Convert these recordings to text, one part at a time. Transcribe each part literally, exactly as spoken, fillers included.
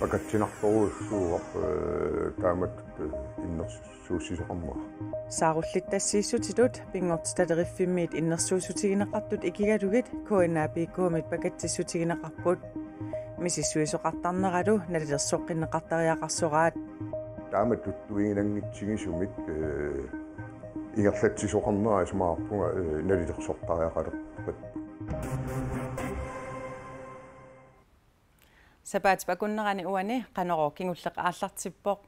Pakatsinartorujussuuvoq, eh, taamatut, eh, innersuussisoqarnera. Saarullittassiissutitut Pinngortitaleriffimmit innersuussutigineqartut ikigalugit K N A P K-mit pakatsissutigineqarput. Misissuisoqartarneralu nalilersoqqinneqartariaqarsoraat. Taama tuttuiginanngitsigisumik, eh, ingerlatsisoqarnera isumaqarpunga, eh, nalilersortariaqalerpat. Sapaatip akunnerani uani Qanorooq kingulleq aallartippoq.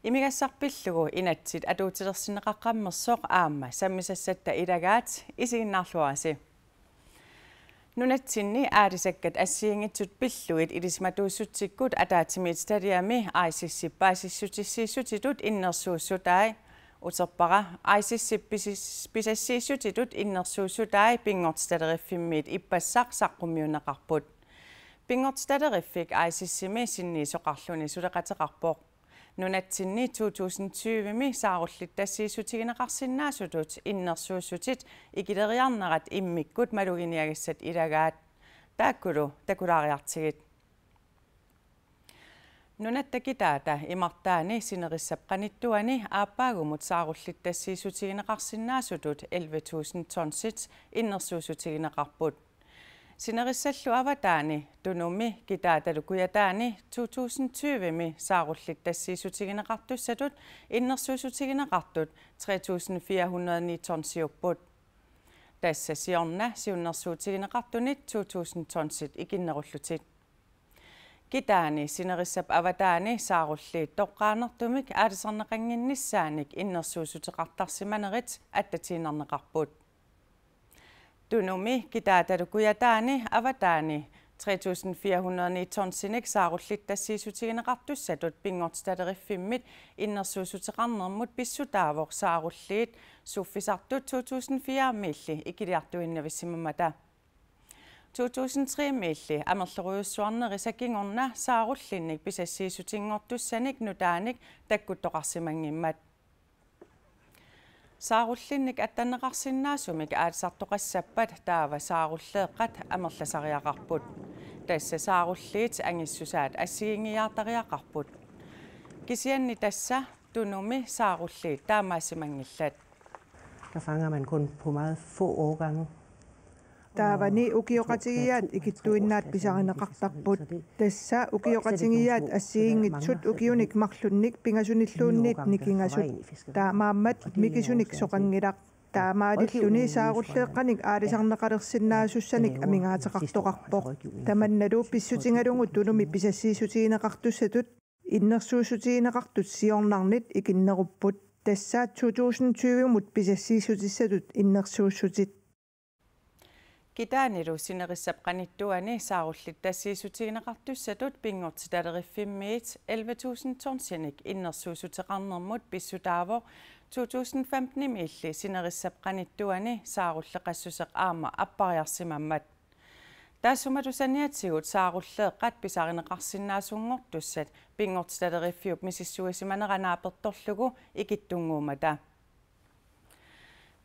Imigassaq pillugu inatsit atuutilersinneqaqqammersoq aamma sammisassatta ilagaat, isiginnaarluarisi. Nunatsinni aalisakkat assigiinngitsut pillugit ilisimatuussutsikkut ataatsimiititaliami ICES-ip paasissutissiissutitut innersuussutai, uterpara, ICES-ip pisis-, pisassiissutitut innersuussutai Pinngortitaleriffimmit ippassaq saqqummiunneqarput. Pinngortitaleriffik ICES-imi sinniisoqarluni suleqateqarpoq. Nunatsinni to tusind tyve-mi saarullittassiissutigineqarsinnaasutut innersuussutit ikileriarnerat immikkut maluginiagassat ilagaat. Taakkulu takulaariartigit. Nunatta kitaata imartaani sinerissap qanittuani aappaagumut saarullittassiissutigineqarsinnaasutut elleve tusind tonsit innersuussutigineqarput. Sinerissallu avataani Tunumi kitaatalu Kujataani to tusind tyve-mi saarullittassiissutigineqartussatut innersuussutigineqartut tre tusind fire hundrede ni tonsiupput. Tassa siorna siunnersuutigineqartunit to tusind tonsit ikinnerullutik. Kitaani sinerissap avataani saarulliit toqqaannartumik aalisarneqannginnissaanik innersuussuteqartarsimanerit attatiinnarneqarput. Tunumi kitaatalu Kujataani avataani tre tusind fire hundrede ni tonsinik saarullittassiissutigineqartussatut Pinngortitaleriffimmi innersuussuteqarnermut pissutaavoq saarulliit suffisartut to tusind fire-miilli ikiliartuinnavissimammata. To tusind tre-miilli amerlerujussuarnerisa kingorna saarullinnik pisassiissutinngortussanik nutaanik takkuttoqarsimanngimmat. Saarullinnik attanneqarsinnaasumik aalisartoqassappat taava saarulleeqqat amerlasariaqarput. Tassa saarulliit angissusaat assigiinngiiaartariaqarput. Kisianni tassa Tunumi saarulliit taamaassimanngillat. Der fanger man kun på meget få årgange. Taavani ukioqatigiiaat ikittuinnaat pisarineqartarput. Tassa ukioqatigiiaat assigiinngitsut ukiunik marlunnik pingasunilluunniit nikingasut. Taamaammat mikisunik soqanngilaq. Taamaalilluni saarulleeqqanik aalisarneqalersinnaasussanik amigaateqartoqarpoq. Tamannalu pissutigalugu Tunumi pisassiissutigineqartussatut innersuussutigineqartut siornarnit ikinnerupput. Tassa to tusind tyve-mut pisassiissutissatut innersuussutit. Kitaanilu sinerissap qanittuani saarullittassiissutigineqartussatut Pinngortitaleriffimmiit elleve tusind tonsinik innersuussuteqarnermut pissutaavoq to tusind femten-imiilli sinerissap qanittuani saarulleqassuseq aamma appariarsimammat. Taassumalu saniatigut saarulleeqqat pisarineqarsinnaasunngortussat Pinngortitaleriffiup misissuisimanera naapertorlugu ikittunnguummata.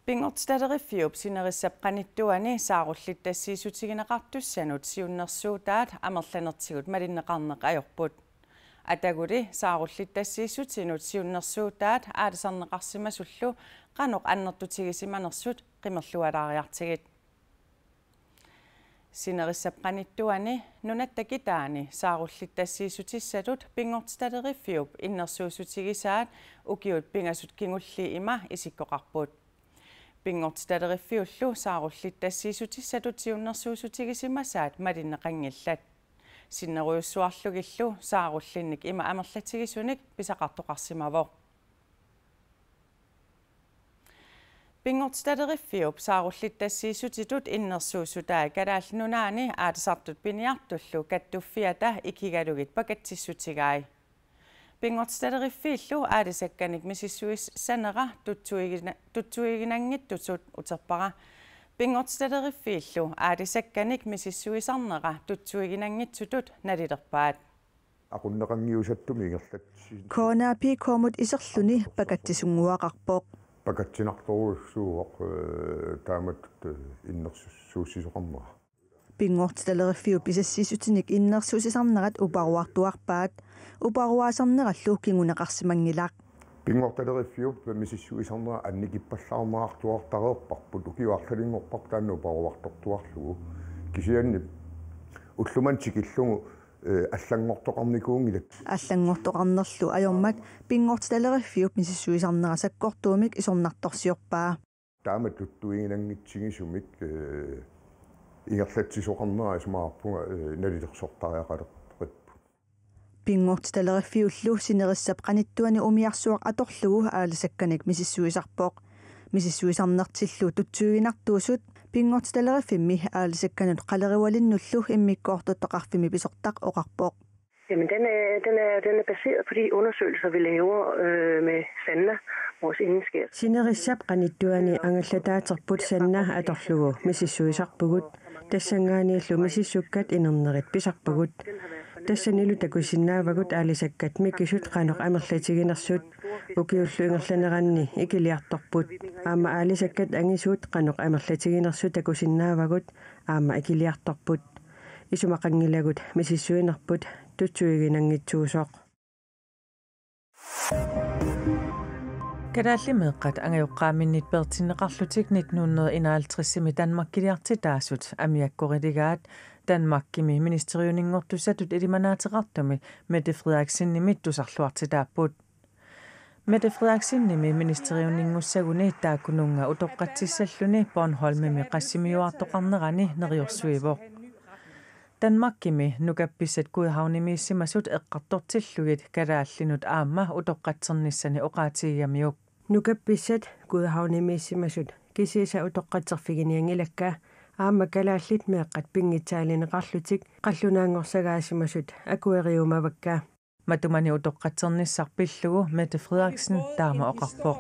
Pinngortitaleriffiup sinerissap qanittuani saarullittassiissutigineqartussanut siunnersuutaat amerlanertigut malinneqarneq ajorput. Ataguli saarullittassiissutinut siunnersuutaat aalisarneqarsimasullu qanoq annertutigisimanersut qimerlualaariartigit. Sinerissap qanittuani nunatta kitaani saarullittassiissutissatut Pinngortitaleriffiup innersuussutigisaat ukiut pingasut kingulliit ima isikkoqarput. Pinngortitaleriffiullu saarullittassiissutissatut siunnersuussutigisimasaat malinneqanngillat. Sinnerujussuarlugillu saarullinnik ima amerlatigisunik pisaqartoqarsimavoq. Pinngortitaleriffiup saarullittassiissutitut innersuussutai Kalaallit Nunaanni aalisartut piniartullu kattuffiata ikigalugit pakatsissutigai. Pinngortitaleriffiillu aalisakkanik misissuissanera tutsuigina-, tutsuiginanngitsutut uterpara. Pinngortitaleriffiillu aalisakkanik misissuisarnera tutsuiginanngitsutut nalilerpaat. Aqunneqanngiusattumik ingerlatsi- K N A P K-mut iserluni pakatsisunnguaqarpoq. Pakatsinartorujussuuvoq, eh, taamatut, eh, innersuussisoqarnera. Pinngortitaleriffiup pisassiissutinik innersuussisarnerat uparuartuarpaat, uparuaasarnerallu kinguneqarsimanngilaq. Pinngortitaleriffiup misissuisarnera annikippallaarneqartuartareerparput, ukiut arlalinngorpassuit taanna uparuartortuarlugu. Kisianni ullumimut tikillugu, eh, allanngortoqarnikuunngilaq. Allanngortoqarnerlu ajormat pinngortitaleriffiup misissuisarnera sakkortuumik isornartorsiorpaa. Taama tutsuiginanngitsigisumik, eh, ingerlatsisoqarnera isumaqarpunga, eh, nalilersortariaqalerput. Pinngortitaleriffiullu sinerissap qanittuani umiarsuaq atorlugu aalisakkanik misissuisarpoq. Misissuisarnertillu tutsuiginartuusut pinngortitaleriffimmi aalisakkanut qaleriualinnullu immikkoortortaqarfimmi pisortaq oqarpoq. Jamen, den er, den er, den er baseret på de undersøgelser, vi laver, øh, med Sanna, vores indenskær. Sinerissap qanittuani angallataaterput Sanna atorlugu misissuisarpugut. Tassanngaanniillu misissukkat inernerit pisarpagut. Tassanilu takusinnaavagut aalisakkat mikisut qanoq amerlatiginersut. Ukiullu ingerlaneranni ikiliartorput. Aamma aalisakkat angisuut qanoq amerlatiginersut takusinnaavagut aamma ikiliartorput. Isumaqanngilagut misissuinerput tutsuiginanngitsuusoq. Kalaallit meeqqat angajoqqaaminnit peertinneqarlutik nitten hundrede enoghalvtredsimi Danmarkiliartitaasut amiakkoriligaat Danmarkimi ministeriuninngortussatut ilimanaateqartumi Mette Frederiksenimit tusarluartitaapput. Mette Frederiksenimi ministeriuninngortussaguni taakkununnga utoqqatsissalluni Bornholmimi qassimiuartoqarnerani neriorsuivoq. Danmarkimi nukappissat Godhavnimiissimasut eqqartortillugit kalaallinut aamma utoqqatsernissani oqaatigigamiuk. Nukappissat Godhavnimiissimasut kisiisa utoqqatserfiginianngilakka aamma kalaallit meeqqat pinngitsaalineqarlutik qallunaanngorsagaasimasut akueriumavakka. Matumani utoqqatsernissaq pillugu Mette Frederiksen taama oqarpoq.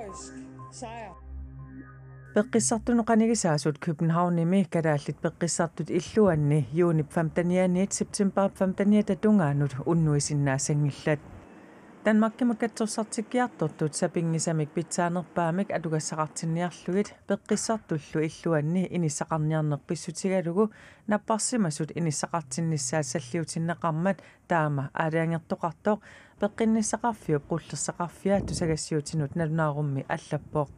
Peqqissartunut qanigisaasut Københavnimi kalaallit peqqissartut illuanni juunip femtenianiit septemberip femteniata tungaanut unnuisinnaassanngillat. Danmarkimut katsorsartikkiartortut sapinngisamik pitsaanerpaamik atugassaqartinniarlugit peqqissartullu illuanni inissaqarniarneq pissutigalugu napparsimasut inissaqartinnissaat salliutinneqarmat taama aalajangertoqartoq Peqqinnissaqarfiup qullersaqarfia tusagassiuutinut nalunaarummi allappoq.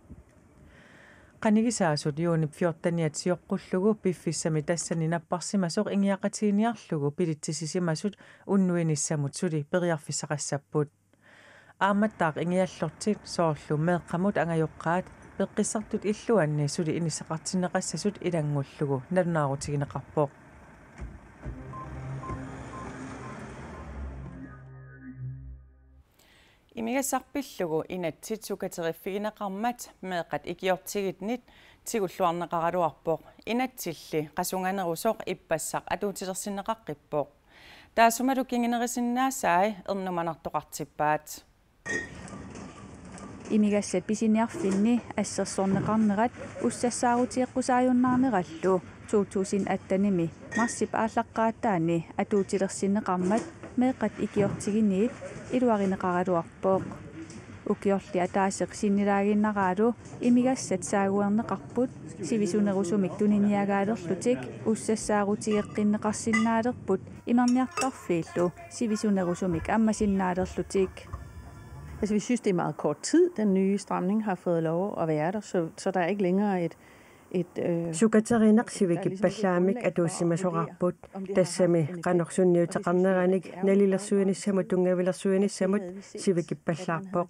Qanigisaasut juunip fjorteniat sioqqullugu piffissami tassani napparsimasoq ingiaqatiginiarlugu bilitsisisimasut unnuinissamut suli periarfissaqassapput. Aammattaaq ingiallortik soorlu meeqqamut angajoqqaat peqqissartut illuanni suli inissaqartinneqassasut ilanngullugu nalunaarutigineqarpoq. Imigassaq pillugu inatsit sukateriffigineqarmat meeqqat ikiortiginnit tigulluarneqaraluarpoq. Inatsilli qasunganerusoq ippassaq atuutilersinneqaqqippoq. Taassumalu kingunerisinnaasai ernumanartoqartippaat. Imigassat pisiniarfinni assersorneqarnerat ussassaarutigeqqusaajunnaarnerallu to tusind attenimi marsip aallaqqaataani atuutilersinneqarmat meeqqat ikiortiginnit iluarineqaraluarpoq. Ukiorli ataaseq sinnilaaginnaraalu imigassat saaguerneqarput sivisunerusumik tuniniagaalerlutik ussassaarutigeqqinneqarsinnaalerput imerniartarfiillu sivisunerusumik ammasinnaalerlutik. Altså, vi synes, det er meget kort tid, den nye stramning har fået lov at være der, så, så der er ikke længere et, et, øh, Sukaterineq sivikippallaamik atuussimasoqarpoq, tassami qanoq sunniuteqarneranik nalilersuinissamut tunngavilersuinissamut sivikippallaarpoq.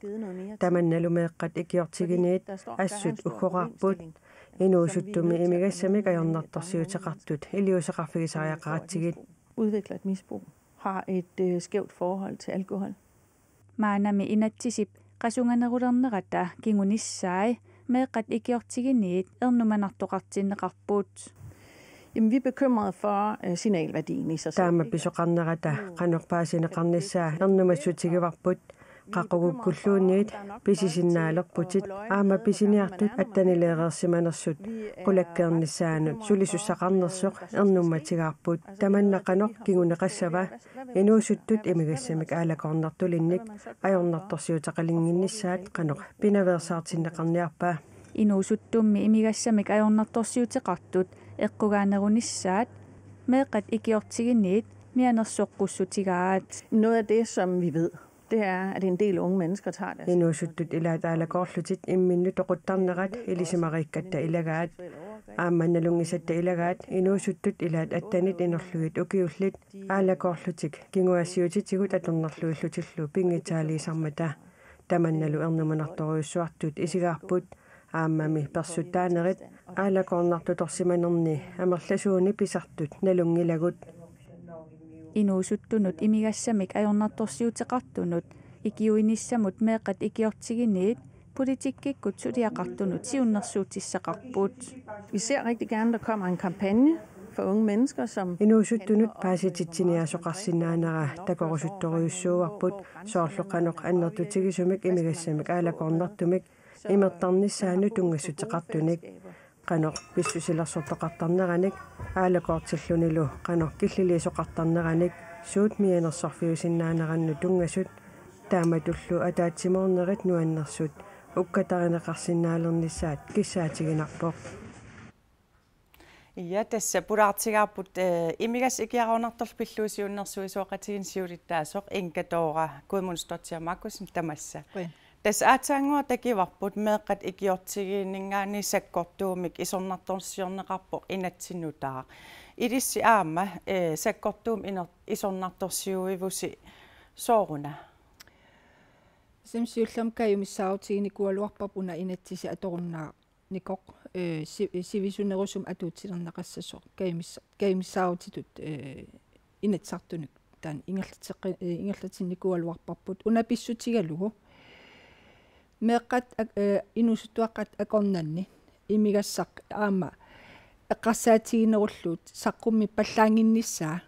Tamannalu meeqqat ikiortiginnit assut uggoraarput. Inuusuttumi imigassamik ajornartorsiuteqartut iliuuseqarfigisariaqaratsigit. Udvikler et misbrug, har et, øh, skævt forhold til alkohol. Maannami inatsisip qasunganerulernerata kingunissai meeqqat ikiortiginnit ernumanartoqartinneqarput. Jamen, vi er bekymrede for, øh, signalværdien i sig selv. Taama pisoqarnerata qanoq paasineqarnissaa ernumassutigivarput. Qaqugukkulluunniit pisisinnaalerputit aamma pisiniartut attanileereersimanersut qulakkeernissaannut sulisussaqarnersoq ernummatigaarput. Tamanna qanoq kinguneqassava inuusuttut imigassamik aalakoornartulinnik ajornartorsiuteqalinnginnissaat qanoq pinaveersaartinneqarniarpa? Inuusuttummi imigassamik ajornartorsiuteqartut eqqugaanerunissaat Meeqqat ikiortiginiit mianersoqqussutigaat. Noget af det, som vi ved, det er, at en del unge mennesker tager deres... Inuusuttut ilaat aalakoorlutik imminnut toquttarnerat ilisimariikkatta ilagaat. Aamma nalunngisatta ilagaat inuusuttut ilaat attenit inorlugit ukiullit aalakoorlutik kinguaassiuutitigut atornerluillutillu pinngitsaaliisarmata. Tamannalu ernumanartorujussuartut isigaarput, aammami persuttaanerit aalakoornartutorsimanerni amerlasuuni pisartut nalunngilagut. Inuusuttunut imigassamik ajornartorsiuteqartunut ikiuinissamut meeqqat ikiortiginiit politikkikkut suliaqartunut siunnersuutissaqarput. Vi ser rigtig gerne, der kommer en kampagne for unge mennesker, som... Inuusuttunut paasititsiniaasoqarsinnaanera takorusuttorujussuuarput, soorlu qanoq annertutigisumik imigassamik aalakoornartumik imertarnissaannut tunngassuteqartunik, qanoq pissusilersortoqartarneranik aalakoortillunilu qanoq killiliisoqartarneranik suut mianersorfiusinnaanerannut tunngasut, taamatullu ataatsimoornerit nuannersut ukkatarineqarsinnaalereernissaat kissaatiginarpoq. Ja, tassa pulaartigaarput, eh, imigassaq ikiaroornartorlu pillugu siunnersuisoqatigiinni siulittaasoq Inga Dora Guðmundsdóttir Markussen, tamassa. Qujan. Tassa aatsaannguaq takuarput meeqqat ikiortigiinninngaanniit sakkortuumik isornartorsiorneqarpoq inatsit nutaaq. Ilissi aamma, eh, sakkortuumik iner-, isornartorsiuivusi, sooruna? Tassa siullermik kajumissaarutiginikuugaluarparput una inatsisit atorunnaarnikoq, eh, si-, sivisunerusumik atuutilerneqassasoq kajumissa-, kajumissaarutitut, eh, Inatsisartunut taanna ingerlateqqi-, eh, ingerlatinnikuugaluarparput. Una pissutigalugu meeqqat ak-, eh, inuusuttuaqqat akornanni imigassaq aamma eqqarsaatiginerullugu saqqummiuppallaannginnissaa,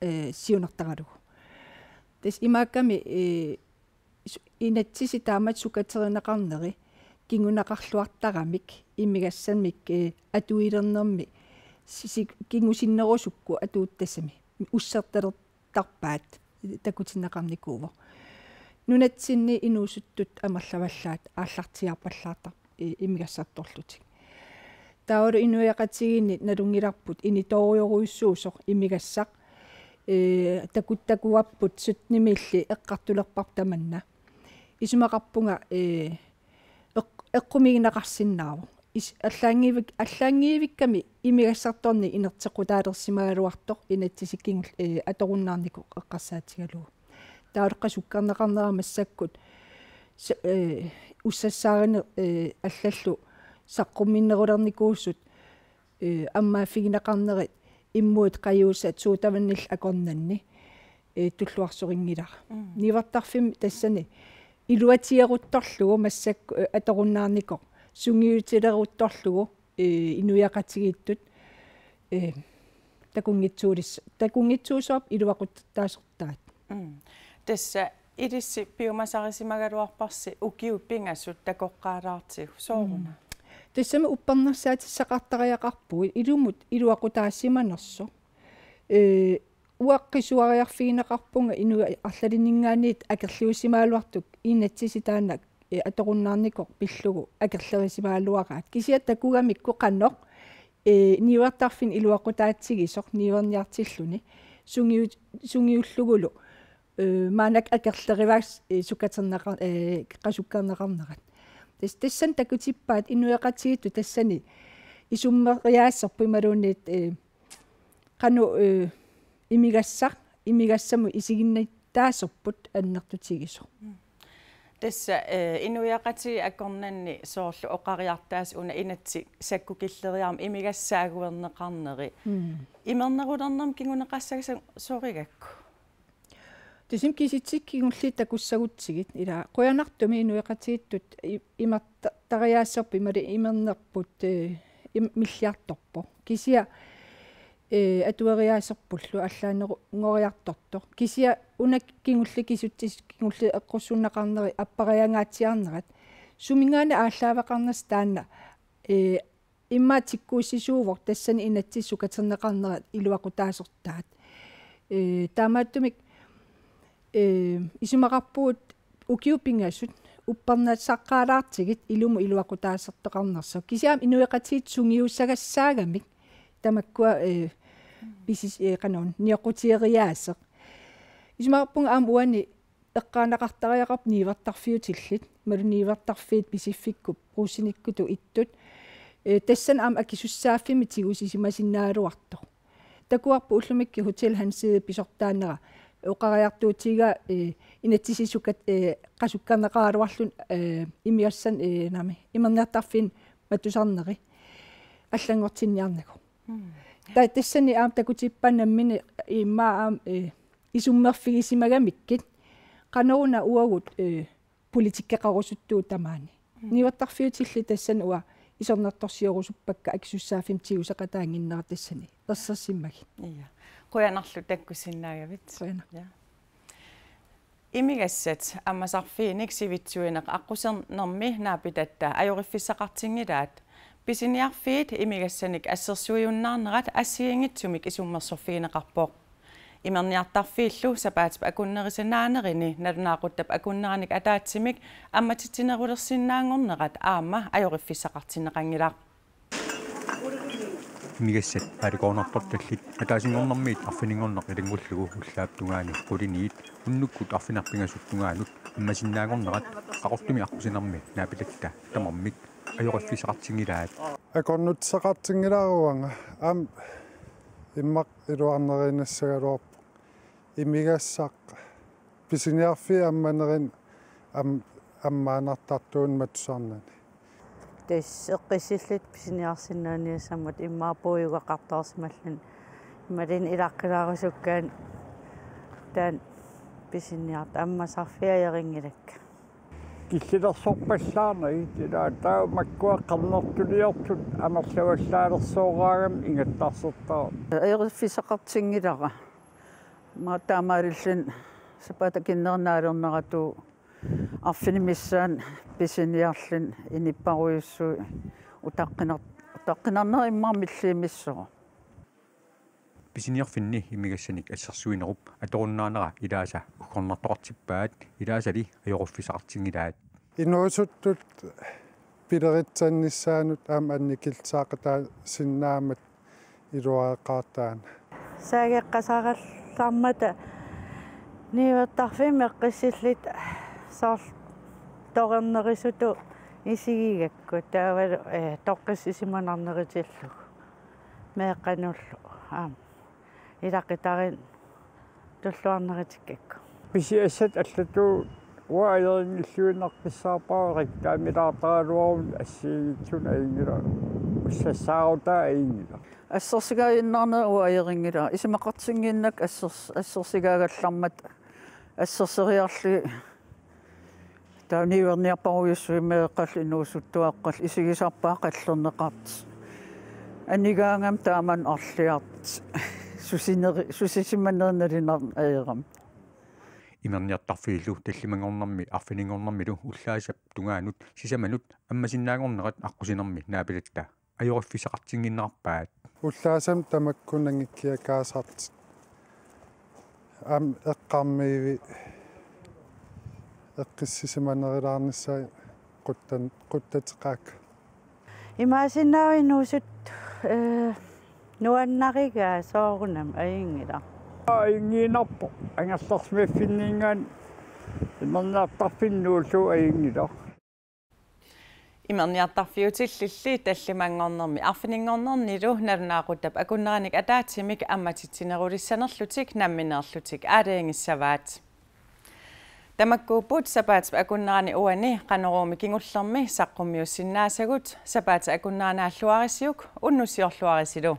eh, siunertaralugu. Tassa imaakkami, eh, su-, inatsisit taamatut sukaterineqarneri kinguneqarluartaramik imigassamik, eh, atuilernermi si-, si-, kingusinnerusukku atuuttasami ussertalertarpaat takutinneqarnikuuvoq. Nunatsinni inuusuttut amerlavallaat aallartiaarpallaartar-, i-, imigassartorlutik. Taavalu inuiaqatigiinni nalunngilarput initoorujorujussuusoq imigassaq, ee, takuttakuarput syttenimiilli eqqartulerparput tamanna. Isumaqarpunga, ee, eq-, eqqumiigineqarsinnaavoq. Is-, allaanngivik-, allaanngivikkami imigassartorneq inerteqqutaalersimagaluartoq inatsisit kingul-, ee, atorunnaarnikoq eqqarsaatigalugu. Taavalu qasukkerneqarnera massakkut sa-, ee, ussassaarineq, ee, allallu saqqummiinnerulernikuusut, ee, ammaaffigineqarnerit immuut qajuusat suutavannillit akornanni, ee, tulluarsorinngilaq. Mm. Niuertarfimmi tassani iluatigeruttorlugu massakkut, ee, atorunnaarnikoq sungiutileruttorlugu, ee, inuiaqatigiittut, ee, takunngitsuulis-, takunngitsuusuup iluaqutaasortaat. Mm. Tassa ilissi piumasarisimagaluarparsi ukiut pingasut takoqqaalaartigu, sooruna? Mm. Tassami uppernarsaatissaqartariaqarpugut ilumut iluaqutaasimanersoq. Ee, uanga qisuariarfigineqarpunga inuit arlalinninngaanniit akerliusimagaluartut inatsisit taanna, ee, atorunnaarnikoq pillugu akerlerisimagaluaraat. Kisianni takugamikku qanoq, ee, niuertarfinni iluaqutaatigisoq niuerniartilluni sungiu-, sungiullugulu, ee, maannakkut akerlerivaat, ee, sukaterneqar-, ee, qasukkerneqarnerat. Tas-, tassani takutippaat inuiaqatigiittut tassani isummeriaaserput imaluunniit, ee, qanoq, ee, imigassaq, imigassamut isiginnittaaserput annertutigisoq. Mm. Tassa, ee, inuiaqatigiit akornanni soorlu oqariartaasut una inatsit sakkukilleriarmata imigassaaguerneqarneri. Mm. Imernerulernermi kinguneqassagasorigakku? Tassami kisitsisit kingulliit takussagutsigit, ila qujanartumik inuiaqatigiittut i-, imerta-, tariaaserput imaluunniit imernerput, ee, im-, milliartorpoq. Kisianni, ee, atueriaaserpullu allaaneru-, -ngoriartortoq. Kisianni una kingulleq kisitsit kingulliit eqqussunneqarneri appariangaatsiarnerat. Suminngaanniit aallaaveqarnersoq taanna, ee, immaqa tikkuussisuuvoq tassani inatsisit sukaterneqarnerat iluaqutaasortaat. Ee, taamaattumik, ee, isumaqarpugut ukiut pingasut uppernassaqqaalaartigit ilumut iluaqutaasortoqarnersoq. Kisianni inuiaqatigiit sungiussagassaagamik tamakkua, ee, pisis-, eh, qanoq nioqqutigeriaaseq. Isumaqarpunga aamma uani eqqaanaqartariaqarput niuertarfiutillit, imaluunniit niuertarfiit Pisiffikkut Brugsenikkutut ittut, eh, tassani aamma akisussaaffimmik tigusisimasinnaagaluartoq. Takuarput ullumikkut Hotel Hanse pisortaanera oqariartuutigigaa, eh, inatsisissaq, eh, qasukkerneqaraluarluni, eh, imigassanik, eh, naamik, imerniartarfiini matusarneri allanngortinniarnagu. Mm. Ta-, tassani aamma takutippaa nammineq immaqa aamma, eh, isummerfigisimagamikkit qanoruna uagut, eh, politikkeqarusuttugut tamaani. Mm. Niuertarfiutillit tassani uanga isornartorsiorusuppakka akisussaaffimmik tiguseqataannginnera tassani. Ersersimmagit. Ja. Qujanarlu takkussinnaagavit. Qujanaq. Ja. Imigassat ammasarfiinik sivitsuineq aqqusernermi naapitatta ajoriffissaqartinngilaat. Pisiniarfiit imigassanik assersuiunnaarnerat assigiinngitsumik isummersorfigineqarpoq. Imerniartarfiillu sapaatip akunnerisa naanerini nalunaaquttap akunneranik ataatsimik ammatitsinerulersinnaanngornerat aamma ajoriffissaqartinneqanngilaq. Imigassat aalikoornartortallit ataasinngornermiit arfininngorneq ilanngullugu ullaap tungaani quliniit unnukkut arfineq-pingasut tungaanut ammasinnaanngornerat Qaqortumi aqqusinermi naapitatta tamarmik ajoriffissaqartinngilaat. Akornutissaqartinngilara uanga aamma immaqa iluarneriinnassagaluarpoq. Imigassaq pisiniarfiit ammanerini am-, ammaanartartuunik matusarnani. Tassa eqqissillutik pisiniarsinnaaniassammata immaqa puigugaqartarsimalluni. Imaluunniit ilaqqilaarusukkaanni taanna pisiniartut ammasarfiit ajorinngilaat. Killilersorpallaarnagit ilaa taava makkua qernertuliortut amerlavallaalersooraagamik ingattarsertarami. Ajoriffissaqartinngilara. Aamma taamaalilluni sapaatip akunnerani naalerneratuut arfineq-missaani pisiniarluni inuppassuit utaqqinar-, utaqqinarnerat immaqa milliumissaaq. Pisiniarfinni imigassanik assersuinerup atorunnaanera ilaasa uggornartoqartippaat, ilaasali ajoriffissaqartinngilaat. Inuusuttut pileritsannissaannut aamma annikillisaaqataasinnaammat iluareqaartaana. Saageqqasaarallarmata niuertarfimmut eqqissilluta soorlu torernerisutut isigigakku taavalu, eh, toqqissisimanarnerutillugu. Meeqqanullu aamma ilaqutariinnut tulluarnerutikkakku. Pisiassat allatut uanga ajorinngilaat, naqqissaarpara riktaamilaartaraluaruni assigiinngitsunik ajunngilaq, ussassaarutaat ajunngilaq. Assersugaajunnaarnera uanga ajorinngilara. Isumaqartinnginnakku assers-, assersugaagaluarmata assersueriarlugit taava niuerniarparujussuit meeqqallu inuusuttuaqqallu isigisarpaat qallerneqartut. Anigaangami taamani arliartut. Susineri-, susisimaneri nalunaarneq ajorami. Imerniartarfiillu tallimanngornermi arfininngornermilu ullaasap tungaanut sisamanut ammasinnaanngornerat aqqusinermi naapitatta ajoriffissaqartinnginnerarpaat. Ullaasami tamakku nangiikkikkaasartut aamma eqqarmiivi eqqissisimanerulaarnissaat quttan-, quttateqaakka. Imaassinnaavoq inuusuttut, eh, nuannarigaat soorunami ajunngilaq. Ajunngilaq angerlarsimaffinninngaanniit imerniartarfinni nuullugu ajunngilaq. Imerniartarfiutillilli tallimanngornermi arfininngornernilu nalunaaquttap akunneranik ataatsimik ammatitsinerulissanerlutik nammineerlutik aalajangissavaat. Tamakkuupput sapaatip akunnerani uani Qanoruumi kingullermi saqqummiussinnaasagut, sapaatip akunnerani naalluarisiuk unnussiorluarisilu.